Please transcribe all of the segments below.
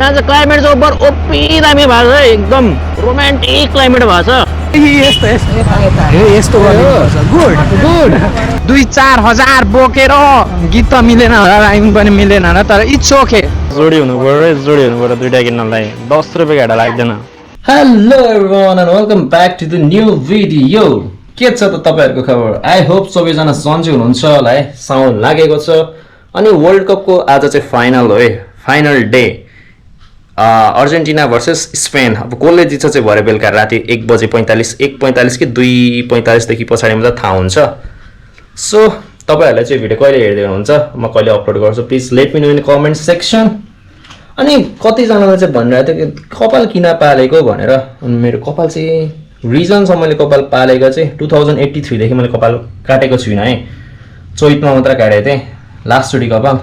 अनि आज क्लाइमेट चाहिँ ओभर ओपी दामी भएको छ एकदम रोमान्टिक क्लाइमेट भएको छ यस्तो गुड गुड 2-4 हजार बोकेर गीत त मिलेन होला राइम पनि मिलेन होला तर इट्स ओके जोडी हुनु पर्यो दुईटा किन्नलाई 10 रुपियाँ घाटा लाग्दैन hello everyone and welcome back to the new video के छ त तपाईहरुको खबर आई होप सबैजना सन्चै हुनुहुन्छ होला है साउन्ड लागेको छ अनि वर्ल्ड कपको आज चाहिँ फाइनल हो है final day Argentina versus Spain अब कसले जित्छ चाहिँ भरे बेलुका राति 1:45 कि 2:45 देखि पछाडि मात्र थाहा हुन्छ सो तपाईहरुले चाहिँ भिडियो कहिले हेर्दै हुनुहुन्छ म कहिले अपलोड गर्छु please let me know in comment section अनि कतिजनाले चाहिँ भनिरहेको थियो कि कपाल किन पालेको भनेर अनि मेरो कपाल चाहिँ रिजन छ मैले कपाल पालेको चाहिँ 2083 देखि मैले कपाल काटेको छुइनँ है चैतमा मात्र काटेको थिएँ लास्टचोटि कपाल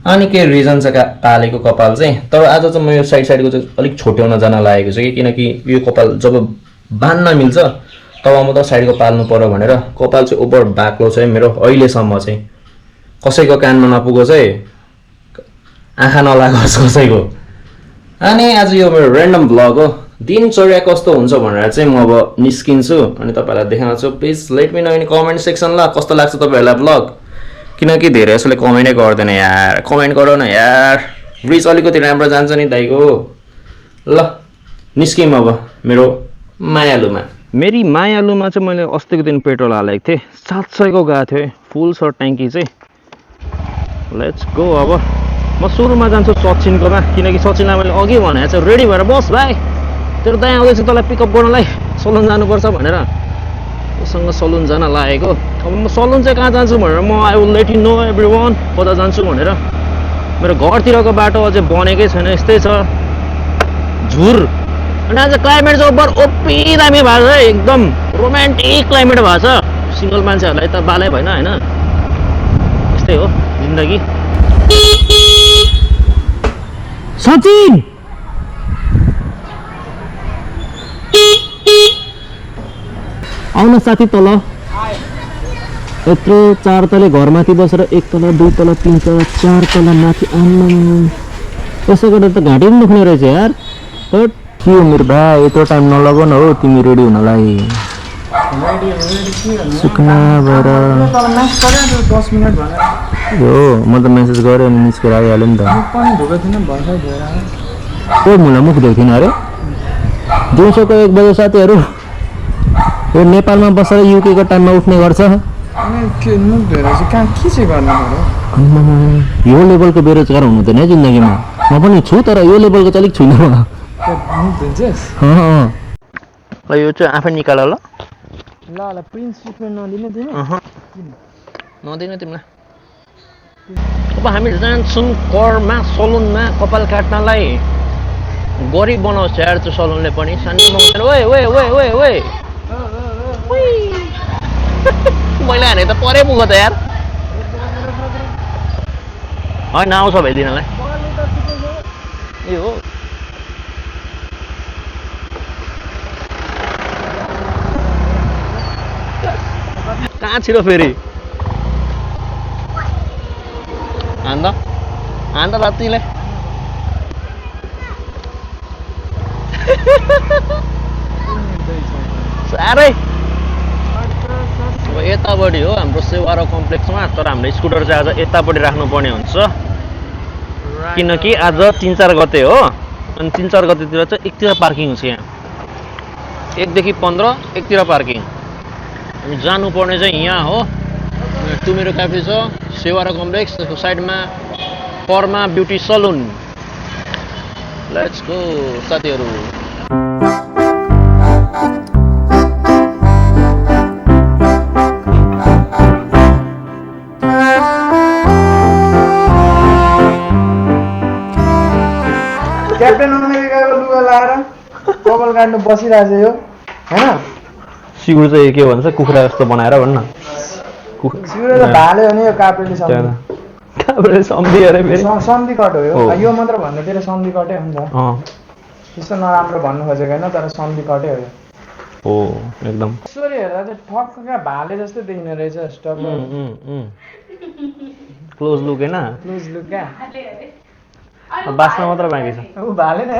अनि के रिजन छ पालेको कपाल चाहिँ तर आज चाहिँ म यो साइडको चाहिँ अलिक छोट्याउन जान लागेको छु कि किनकि यो कपाल जब बान्न मिल्छ तब म त साइडको पाल्नु पर्यो भनेर कपाल चाहिँ ओभर बाक्लो छ मेरो अहिलेसम्म चाहिँ कसैको कानमा नपुगो चाहिँ आँखा नलागोस् कसैको अनि आज यो मेरो र्यान्डम भ्लग हो दिनचर्या कस्तो हुन्छ भनेर चाहिँ म अब निस्किन्छु अनि तपाईहरुलाई देखाउँछु please let me know in comment section ल कस्तो लाग्छ तपाईहरुलाई भ्लग किनकि धेरै जसले कमेन्टै गर्दैन यार कमेन्ट गरौ न यार रिच अलिकति राम्रो जान्छ नि दाइको ल निस्किम अब मेरो मायालुमा मेरी मायालुमा चाहिँ मैले अस्तिको दिन पेट्रोल हालेको थिएँ 700 को गएको थियो फुल छ ट्याङ्की चाहिँ लेट्स गो अब म सुरुमा जान्छु सचिनकोमा किनकि सचिनलाई मैले अघि भनेको चाहिँ रेडी भएर बस भाइ तेरो दाइ आउँदैछ तँलाई पिकअप गर्नलाई सलुन जानुपर्छ भनेर उसँग सलुन जान लागेको अब म सलुन चाहिँ कहाँ जान्छु भनेर म I will let you know everyone कता जान्छु भनेर मेरो घरतिरको बाटो अझै बनेकै छैन यस्तै छ झुर अनि आज क्लाइमेट चाहिँ ओभर ओपी दामी भएको छ एकदम रोमान्टिक क्लाइमेट भएको छ सिङ्गल मान्छेहरूलाई त बालै भएन होइन यस्तै हो जिन्दगी सचिन आउन साथी तल यत्रो 4 तले घरमाथि बसेर 1 तला 2 तला 3 तला 4 तला माथि यसो गरेर त घाँटी पनि दुख्ने रहेछ यार बट के हो मेरो भाइ यत्रो टाइम नलगाउ न हो तिमी रेडी हुनलाई सुक्ना भएर हो म त मेसेज गरेँ अनि निस्केर आइहाल्यो नि त को मुला मुख देख्थिनँ अरे दिउँसोको 1 बजे साथीहरू यो नेपालमा बसेर युकेको टाइममा उठ्ने गर्छ यो लेभलको बेरोजगार हुनु त नै जिन्दगीमा म पनि छु तर यो लेभलको चाहिँ अलिक छुइनँ म यो चाहिँ आफै निकाल ल प्रिन्स ट्रिटमेन्ट नदिने तिमी नदिनु तिमीलाई अब हामी जान्छौँ करमा सलुनमा कपाल काट्नलाई गरिब बनाउँछ यार त्यो सलुनले पनि सानो ओए ओए ओए ओए ओए मैले हाने त परे पुग्यो त यार होइन आउँछ भाइदिनलाई ए हो कहाँ छिरो फेरि हान्दा रातिलाई साह्रै अब यतापट्टि हो हाम्रो सेवारो कम्प्लेक्समा तर हाम्रो स्कुटर चाहिँ आज यतापट्टि राख्नुपर्ने हुन्छ किनकि आज 3-4 गते हो अनि 3-4 गतेतिर चाहिँ एकतिर पार्किङ हुन्छ यहाँ 1 देखि 15 एकतिर पार्किङ अनि जानुपर्ने चाहिँ यहाँ हो टुमेरो क्याफे छ सेवारो कम्प्लेक्स त्यसको साइडमा Karma beauty salon let's go साथीहरू क्याप्टेन अमेरिकाको लुगा लाएर कपाल काट्नु बसिरहेछ यो हैन सिगुर चाहिँ के भन्छ कुखुरा जस्तो बनाएर भन्न सिगुर त भाले हो नि यो काप्रेले सम्झी अरे फेरि सन्धि कट हो यो मात्र भन्नुतिर सन्धि कटै हुन्छ त्यस्तो नराम्रो भन्नु खोजेको होइन तर सन्धि कटै हो हो एकदम यसरी हेर्दा चाहिँ ठक्क क्या भाले जस्तै देखिने रहेछ स्टक क्लोज लुक हैन क्लोज लुक क्या बाँच्न मात्र बाँकी छ ऊ भाले न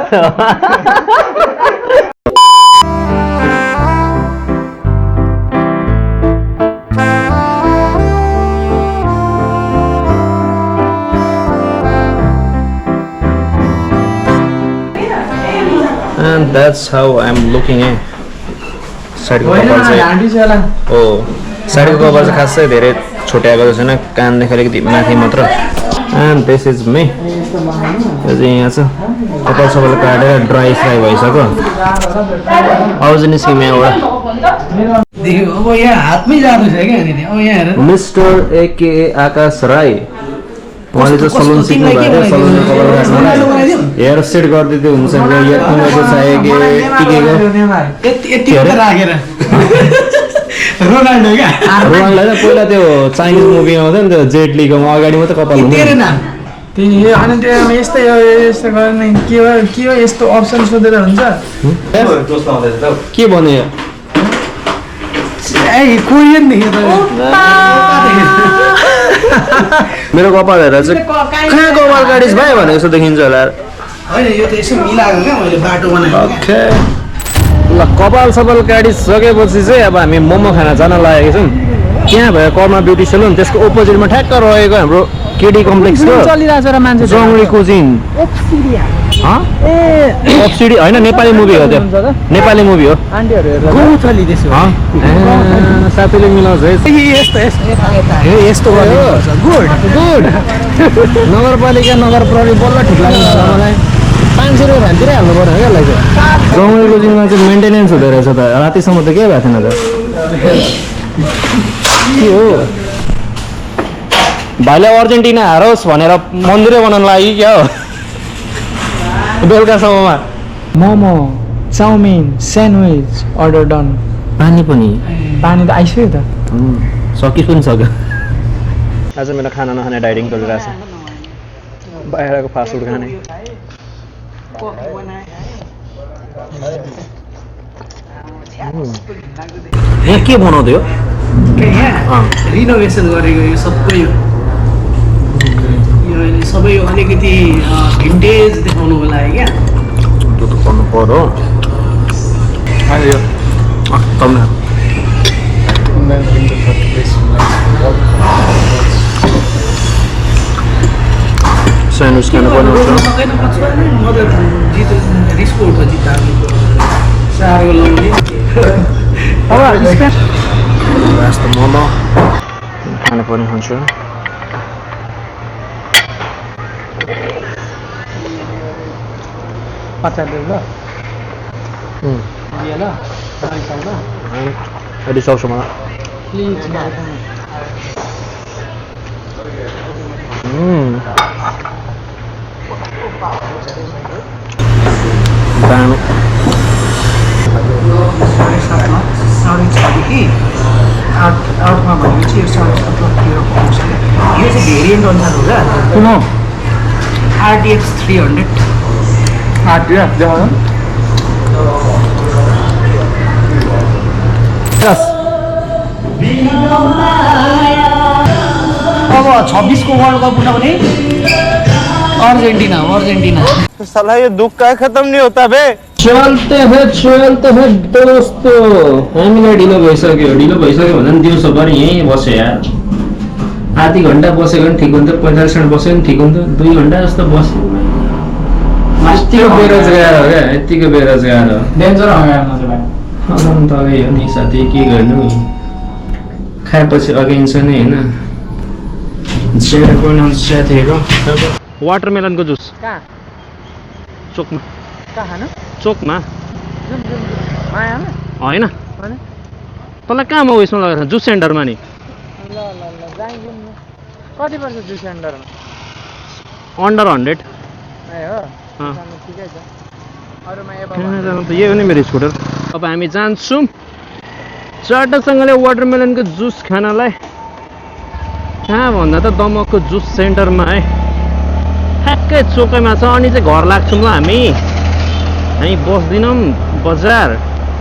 And that's how I'm looking at साइडको कपाल चाहिँ हाँडी छ होला हो साइडको कपाल चाहिँ खासै धेरै छुट्याएको छैन कानदेखि अलिकति माथि मात्र एन्ड दिस इज मी यो चाहिँ यहाँ छ कपाल सबैले काटेर ड्राई फ्राई भइसक्यो अब चाहिँ निस्क्यौँ यहाँबाट अब यहाँ हातमै जाँदैछ क्या यहाँनिर अब यहाँ हेर मिस्टर एके आकाश राई उहाँले चाहिँ सलुन सिक्नु भएको थियो सलुनको कपाल काट्नु हेयर सेट गरिदिँदै हुन्छ यो तिमीको चाहियो कि टिकेको यति राखेर रोनाल्डो क्या रोहनलाई त पहिला त्यो चाइनिज मुभी आउँथ्यो नि त्यो जेट लिको अगाडि मात्रै कपाल तेरो हुन्थ्यो नाम त्यही अनि त्यो यस्तै हो यस्तो गर्ने के हो यस्तो अप्सन सोधेर हुन्छ के भन्यो यो? ए कोरियन देख्यो त मेरो कपाल हेरेर चाहिँ कहाँ कपाल काटिस् भाइ भनेको जस्तो देखिन्छ होला होइन यो त यसो मिलाएको क्या मैले बाटो बनाएको ओके ल कपाल सपाल काटिसकेपछि चाहिँ अब हामी मोमो खाना जान लागेको छौँ त्यहाँ भयो कर्मा ब्युटी सेलुन त्यसको अपोजिटमा ठ्याक्क रहेको हाम्रो केडी कम्प्लेक्सको चलिरहेको छ र मान्छे जङ्गली कुजिन अप्सिडी होइन नेपाली मुभी हो त्यो नेपाली मुभी हो आन्टीहरू हेरेर गौथली त्यसो साथीले मिलाउँछ है यस्तो यस्तो गर्नुपर्छ गुड नगरपालिका नगर प्रहरी बल्ल ठिक लाग्छ मलाई 500 रुपियाँ भान्तिरै हाल्नु पर्ने क्या यसलाई चाहिँ जङ्गली कुजिनमा चाहिँ मेन्टेनेन्स हुँदो रहेछ त रातिसम्म त केही भएको थिएन त के हो भाइले अर्जेन्टिना हारोस् भनेर मन्दिरै बनाउनु लागि क्या हो बेलुकासम्ममा momo chowmein sandwich order done पानी पनि पानी त आइसक्यो त सकि पनि सक्यो आज मेरो खाना नखाने डाइटिङ चलिरहेछ बाहिरको फास्टफुड खाने यहाँ के बनाउँदै हो यहाँ रिनोभेसन गरेको यो सबै यो अहिले सबै यो अलिकति भिन्टेज देखाउनुको लागि क्या त्यो त गर्नु पर्यो अहिले यो स्यान्डविच खानु पर्ने हुन्छ म त जित रिसको उठ्छ जित्दा साह्रो लाउने यस्तो मोमो खानु पर्ने हुन्छ अहिले सक्छु मलाई दामी साढे 7मा 6:30 आउटमा भनेपछि यो 7:30 पाउँछ यो चाहिँ भेरिएन्ट अनुसार हो क्या कुन RTX 300 अब 26 को वर्ल्ड कप हुन भने अर्जेन्टिना साला ये दुख का खत्म नहीं होता बे चलते हैं दोस्तों हामीलाई ढिलो भइसक्यो भने नि दिउँसोभरि यहीँ बस्यो यार आधी घन्टा बसेको पनि ठिक हुन्थ्यो 45 मिनट बसेको पनि ठिक हुन्थ्यो 2 घन्टा जस्तो बस्यो यत्तिको बेरोजगार हो क्या यत्तिको बेरोजगार हो डेन्जर हो यार अन्त अघि हो नि साथी के गर्नु खाएपछि अघिन्छ नि होइन साथीहरू वाटरमेलनको जुस कहाँ चोकमा खानु चोकमा मायामा होइन तँलाई कहाँ म उयसमा लगाएको जुस सेन्टरमा नि ल जाइदिउँ न कति पर्छ जुस सेन्टरमा अन्डर 100 ए हो अँ। ठिकै छ अरूमा कहाँ जानु त यही हो नि मेरो स्कुटर अब हामी जान्छौँ चाटासँगले वाटरमेलनको जुस खानलाई कहाँ भन्दा त दमकको जुस सेन्टरमा है ठ्याक्कै चोकैमा छ अनि चाहिँ घर लाग्छौँ ल हामी बस्दिनौँ बजार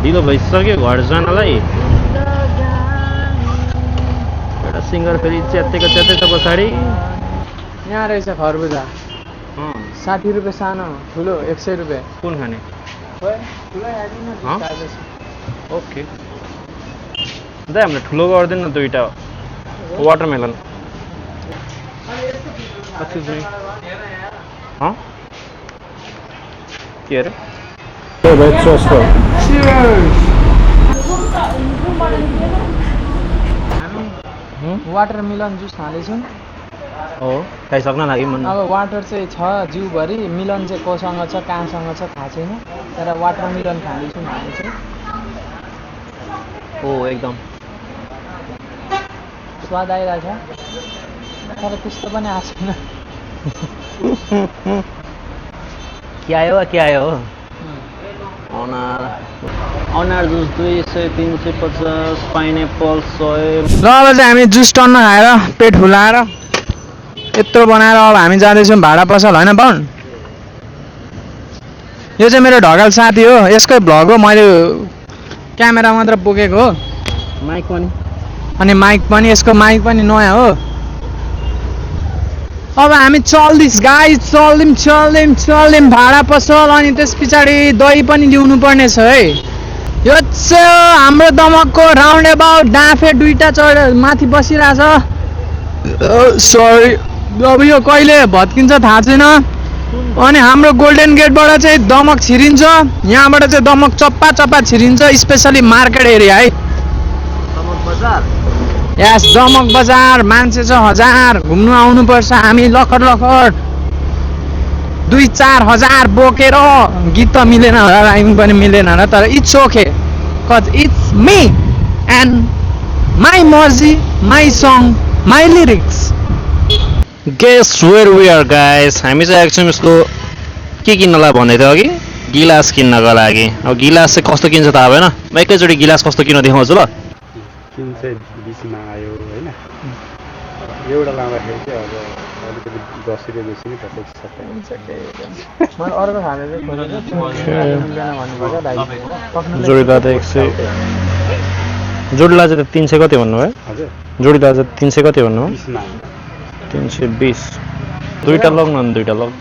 ढिलो भइसक्यो घर जानलाई एउटा सिङ्गर फेरि च्यातेको च्याते छ पछाडि यहाँ रहेछ खरबुजा 60 रुपियाँ सानो ठुलो 100 रुपियाँ कुन खाने ठुलो अँ? ओके दाइ हामीले ठुलो गरिदिनु न दुईवटा वाटरमेलन एक्सक्युज मी अँ के अरे वाटरमेलन जुस खाँदैछौँ हो खाइसक्न लाग्यो मन अब वाटर चाहिँ छ जिउभरि मिलन चाहिँ कोसँग छ कहाँसँग छ थाहा छैन तर वाटरमेलन खाँदैछौँ हामी चाहिँ हो एकदम स्वाद आइरहेछ तर त्यस्तो पनि आएको छैन के आयो अनार जुस 200 350 पाइनएप्पल 100 ल अब चाहिँ हामी जुस टन्न खाएर पेट फुलाएर यत्रो बनाएर अब हामी जाँदैछौँ भाडा पसल होइन बाउन यो चाहिँ मेरो ढकाल साथी हो यसकै भ्लग हो मैले क्यामेरा मात्र बोकेको हो माइक पनि अनि माइक पनि यसको माइक पनि नयाँ हो अब हामी चल्दैछ गाई चल्दिम भाडा पसल अनि त्यस पछाडि दही पनि ल्याउनु पर्ने छ है यो चाहिँ हाम्रो दमकको राउन्ड एबाउट डाँफे दुईटा चढ माथि बसिरहेछ सरी अब यो कहिले भत्किन्छ थाहा छैन अनि हाम्रो गोल्डन गेटबाट चाहिँ दमक छिरिन्छ यहाँबाट चाहिँ दमक चप्पा चप्पा छिरिन्छ स्पेसली मार्केट एरिया है यस दमक बजार मान्छे छ 1000 घुम्नु आउनुपर्छ हामी लखर 2-4 हजार बोकेर गीत त मिलेन होला राइम पनि मिलेन होला तर it's okay cause it's me and my मर्जी my song my lyrics guess where we are guys हामी चाहिँ एक्चुअली यसको के किन्नलाई भन्दै थियो अघि गिलास किन्नको लागि अब गिलास चाहिँ कस्तो किन्छ थाहा भएन म एकैचोटि गिलास कस्तो किन्न देखाउँछु ल 320 मा आयो होइन एउटा लाँदाखेरि चाहिँ अब अलिकति 10 रुपियाँ बेसी नै पर्छ मैले अर्को खाले जोडीदार त 100 जोडीदार चाहिँ 300 कति भन्नुभयो हजुर जोडीदार चाहिँ 300 कति भन्नुभयो 20 मा 320 दुईटा लग न दुईटा लग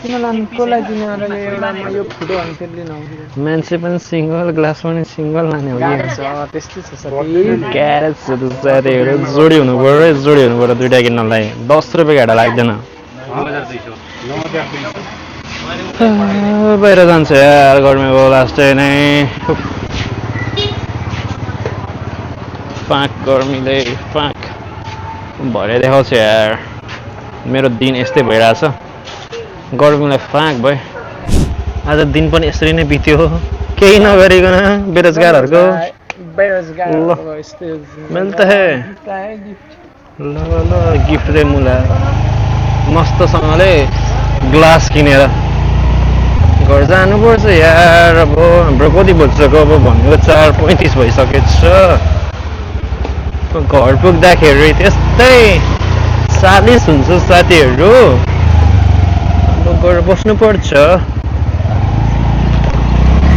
किन लानु कसलाई दिने अरूले एउटा यो फुटो अनि त्यसले नहुने मान्छे पनि सिङ्गल ग्लास पनि सिङ्गल लाने हो त्यस्तै छ साथी क्यारेट्सहरू साथीहरू जोडी हुनु पऱ्यो दुईवटा किन्नलाई 10 रुपियाँ घाटा लाग्दैन बाहिर जान्छ यार गर्मीको लास्टै नै पाक गर्मीले पाक भरे देखाउँछ यार मेरो दिन यस्तै भइरहेछ गर्मीलाई फाँक भयो आज दिन पनि यसरी नै बित्यो केही नगरिकन बेरोजगारहरूको मिल्ता है ल ल गिफ्ट दे मुला मस्तसँगले ग्लास किनेर घर जानुपर्छ यार अब हाम्रो कति बजिसक्यो अब भनेको 4:35 भइसकेछ घर पुग्दाखेरि त्यस्तै 40 हुन्छ साथीहरू गएर बस्नुपर्छ